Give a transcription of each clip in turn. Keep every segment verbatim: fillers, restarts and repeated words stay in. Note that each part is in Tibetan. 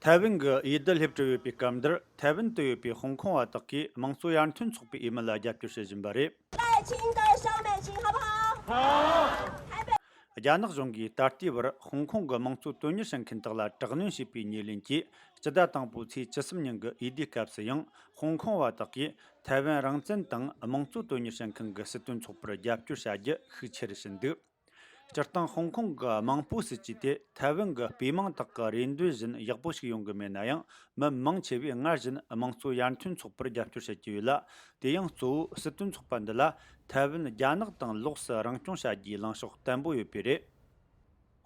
ཐའེ་ཝན་གྱི་འོས་བསྡུ་སླེབས་གྲུབ་ཡོད་པའི་སྐབས་འདིར། ཐའེ་ཝན་དུ་ཡོད་པའི་ཧོང་ཀོང་བ་དག་གིས་དམངས་གཙོ་ཡར་ཐོན་ཚོགས་པའི་འོས་མི་ལ་རྒྱབ་སྐྱོར་བྱེད་བཞིན་པ་རེད། 赖清德、小美琴，好不好？好。 རྒྱ་ནག་གཞུང་གིས་ད་ལྟའི་བར་ཧོང་ཀོང་གི་དམངས་གཙོ་དོན་གཉེར་བྱེད་མཁན་དག་ལ་དྲག་གནོན་བྱས་པའི་ཉེར་ལེན་གྱིས། སྤྱི་ཟླ་དང་པོའི་ཚེས་བཅུ་གསུམ་ཉིན་གྱི་འོས་བསྡུའི་སྐབས་སུ་ཡང་། ཧོང་ཀོང་བ་དག་གིས་ཐའེ་ཝན་རང་བཙན་དང་དམངས་གཙོ་དོན་གཉེར་བྱེད་མཁན་གྱི་སྲིད་དོན་ཚོགས་པར་རྒྱབ་སྐྱོར་བྱ་རྒྱུ་ཤུགས་ཆེ་རུ་ཕྱིན་འདུག། སྤྱིར་བཏང་ཧོང་ཀོང་གི་དམངས་པོ་སྲིད་ཇུས་དེ་ཐའེ་ཝན་གྱི་པུས་མིང་དག་གི་རེ་འདུན་བཞིན་ཡག་པོ་ཞིག་ཡོང་གི་མེད་ན་ཡང་། མི་མང་ཆེ་བས་སྔར་བཞིན་དམངས་གཙོ་ཡར་ཐོན་ཚོགས་པར་རྒྱབ་སྐྱོར་བྱེད་ཀྱི་ཡོད་ལ། དེ་ཡང་གཙོ་བོ་སྲིད་དོན་ཚོགས་པ་འདི་ལ་ཐའེ་ཝན་རྒྱ་ནག་དང་ལོགས་སུ་རང་སྐྱོང་བྱ་རྒྱུའི་ལངས་ཕྱོགས་བརྟན་པོ་ཡོད་པས་རེད།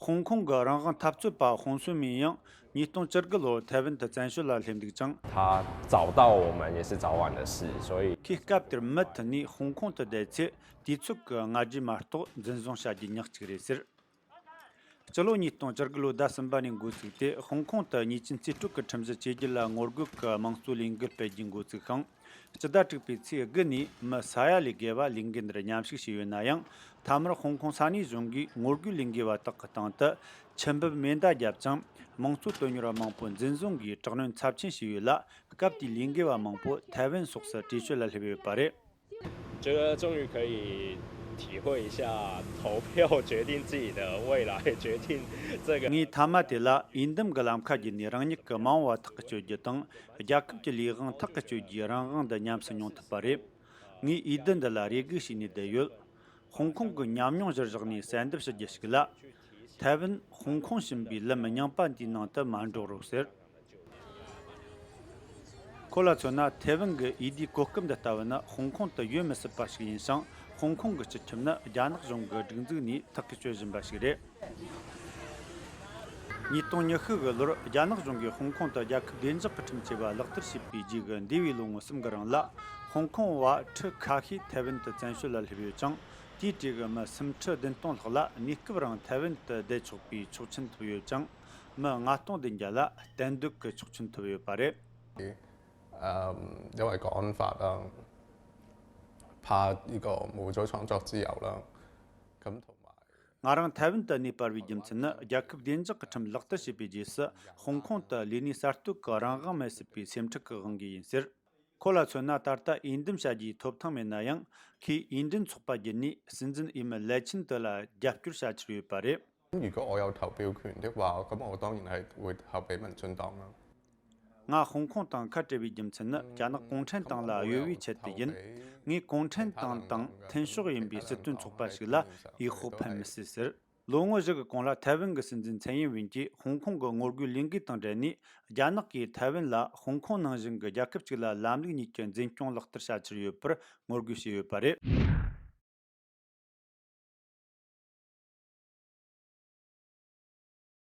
ཧོང་ཀོང་གི་རང་དབང་འཐབ་རྩོད་པ་ཧོང་སུན་མིན་ཡང་ཉིས་སྟོང་བཅུ་དགུ་ལོར་ཐའེ་ཝན་དུ་བཙན་བྱོལ་ལ་སླེབས་འདུག་ཅིང་། 他找到我们也是早晚的事，所以 ཁོས་སྐབས་དེར་མུ་མཐུད་ནས་ཧོང་ཀོང་དུ་བསྡད་ཚེ། དུས་ཚོད་ཀྱི་སྔ་རྗེས་མ་གཏོགས་འཛིན་བཟུང་བྱ་རྒྱུ་ཉག་གཅིག་རེད་ཟེར། སྤྱི་ལོ་ཉིས་སྟོང་བཅུ་དགུ་ལོའི་ཟླ་གསུམ་པ་ནས་འགོ་བཙུགས་ཏེ། ཧོང་ཀོང་དུ་ཉེས་ཅན་རྩིས་སྤྲོད་ཀྱི་ཁྲིམས་གཞི་བཅོས་བསྒྱུར་ལ་ངོ་རྒོལ་གྱི་དམངས་གཙོའི་ལས་འགུལ་སྤེལ་རྒྱུ་འགོ་བཙུགས་ཤིང་། སྤྱི་ཟླ་དྲུག་པའི་ཚེས་དགུ་ནས་མི་ས་ཡ་ལས་བརྒལ་བ་ལས་འགུལ་འདིར་མཉམ་ཞུགས་བྱས་ཡོད་ན་ཡང་། མཐའ་མར་ཧོང་ཀོང་ས་གནས་གཞུང་གིས་ངོ་རྒོལ་ལས་འགུལ་བ་དག་གི་སྟེང་དུ་ཆུ་འབུབ་མེ་མདའ་བརྒྱབ་ཅིང་། དམངས་གཙོ་དོན་གཉེར་བ་མང་པོ་འཛིན་བཟུང་གིས་དྲག་གནོན་ཚབས་ཆེན་བྱས་ཡོད་ལ། སྐབས་དེའི་ལས་འགུལ་བ་མང་པོ་ཐའེ་ཝན་སོགས་སུ་བྲོས་བྱོལ་ལ་སླེབས་ཡོད་པ་རེད། 觉得终于可以体会一下投票决定自己的未来，决定这个 ངས་མཐའ་མ་དེ་ལ་འོས་འདེམས་ཀྱི་ལམ་ཁ་བརྒྱུད་ནས་རང་ཉིད་ཀྱི་མ་འོངས་པ་ཐག་གཅོད་རྒྱུ་དང་། རྒྱལ་ཁབ་ཀྱི་ལས་དབང་ཐག་གཅོད་རྒྱུའི་རང་དབང་འདི་ཉམས་སུ་མྱོང་ཐུབ་པ་རེད། ངས་འོས་བསྡུ་འདི་ལ་རེ་སྒུག་བྱས་ནས་བསྡད་ཡོད། ཧོང་ཀོང་གི་ཉམས་མྱོང་གཞིར་བཞག་ནས་གསལ་འདེབས་ཞུ་རྒྱུ་ཞིག་ལ། ཐའེ་ཝན་ཧོང་ཀོང་བྱིན་པའི་ལམ་རྙིང་པ་འདིའི་ནང་དུ་མ་འགྲོ་རོགས་ཟེར། ཁོ་ལ་མཚོན་ན། ཐའེ་ཝན་གྱི་འོས་བསྡུའི་གོ་སྐབས་འདི་ལྟ་བུ་ནི་ཧོང་ཀོང་དུ་ཡོད་མི་སྲིད་པ་ཞིག་ཡིན་ཞིང་། ཧོང་ཀོང་གི་སྤྱི་ཁྱབ་ནི་རྒྱ་ནག་གཞུང་གི་སྒྲིག་འཛུགས་ནས་ཐག་གིས་གཅོད་བཞིན་པ་ཞིག་རེད། ཉིས་སྟོང་ཉི་ཤུ་གི་ལོར་རྒྱ་ནག་གཞུང་གིས་ཧོང་ཀོང་དུ་རྒྱལ་ཁབ་བདེ་འཇགས་ཀྱི་ཁྲིམས་ཆེ་བ་ལག་བསྟར་བྱས་པའི་རྗེས་ཀྱི་འདས་པའི་ལོ་ངོ་གསུམ་གྱི་རིང་ལ། ཧོང་ཀོང་བ་ཁྲི་ཁ་ཤས་ཐའེ་ཝན་དུ་བཙན་བྱོལ་ལ་སླེབས་ཡོད་ཅིང་། དེའི་གྲས་ཀྱི་མི་སུམ་ཁྲི་བདུན་སྟོང་ལྷག་ལ་གནས་སྐབས་རིང་ཐའེ་ཝན་དུ་བསྡད་ཆོག་པའི་ཆོག་མཆན་ཐོབ་ཡོད་ཅིང་། མི་ལྔ་སྟོང་བདུན་བརྒྱ་ལ་གཏན་སྡོད་ཀྱི་ཆོག་མཆན་ཐོབ་ཡོད་པ་རེད། 嗯，因为国安法啦，怕呢个无罪创作自由啦，咁同埋 ང་རང་ཐའེ་ཝན་དུ་གནས་སྤར་བའི་རྒྱུ་མཚན་ནི། རྒྱལ་ཁབ་བདེ་འཇགས་ཀྱི་ཁྲིམས་ལག་བསྟར་བྱས་པའི་རྗེས་སུ། ཧོང་ཀོང་དུ་ལས་གནས་གསར་གཏོད་ཀྱི་རང་དབང་མེད་སྲིད་པའི་སེམས་ཁྲལ་གྱི་དབང་གིས་ཡིན་ཟེར། ཁོ་ལ་མཚོན་ན། ད་ལྟ་འོས་འདེམས་བྱ་རྒྱུའི་ཐོབ་ཐང་མེད་ན་ཡང་། ཁོས་འོས་འདེམས་ཚོགས་པ་བརྒྱུད་ནས་སྲིད་འཛིན་འོས་མི་ལེ་ཆིན་ཏི་ལ་རྒྱབ་སྐྱོར་བྱ་འཆར་ཡོད་པ་རེད། 如果我有投票权的话，咁我当然係會投俾民進黨啦。 ང་ཧོང་ཀོང་དང་ཁ་བྲལ་བའི་རྒྱུ་མཚན་ནི། རྒྱ་ནག་གུང་ཁྲན་ཏང་ལ་གཡོ་བའི་ཆེད་དུ་ཡིན། ངས་གུང་ཁྲན་ཏང་དང་མཐུན་ཕྱོགས་ཡིན་པའི་སྲིད་དོན་ཚོགས་པ་ཞིག་ལ་འོས་ཤོག་འཕེན་མི་སྲིད་ཟེར། ལོ་ངོ་བཞི་གི་གོང་ལ་ཐའེ་ཝན་གྱི་སྲིད་འཛིན་ཚན་ཡིན་ཝིན་གྱིས་ཧོང་ཀོང་གི་ངོ་རྒོལ་ལས་འགུལ་དང་འབྲེལ་ནས། རྒྱ་ནག་གིས་ཐའེ་ཝན་ལ་ཧོང་ཀོང་ནང་བཞིན་གྱི་རྒྱལ་ཁབ་ཅིག་ལ་ལམ་ལུགས་གཉིས་ཀྱི་འཛིན་སྐྱོང་ལག་བསྟར་བྱ་འཆར་ཡོད་པར་ངོ་རྒོལ་བྱས་ཡོད་པ་རེད།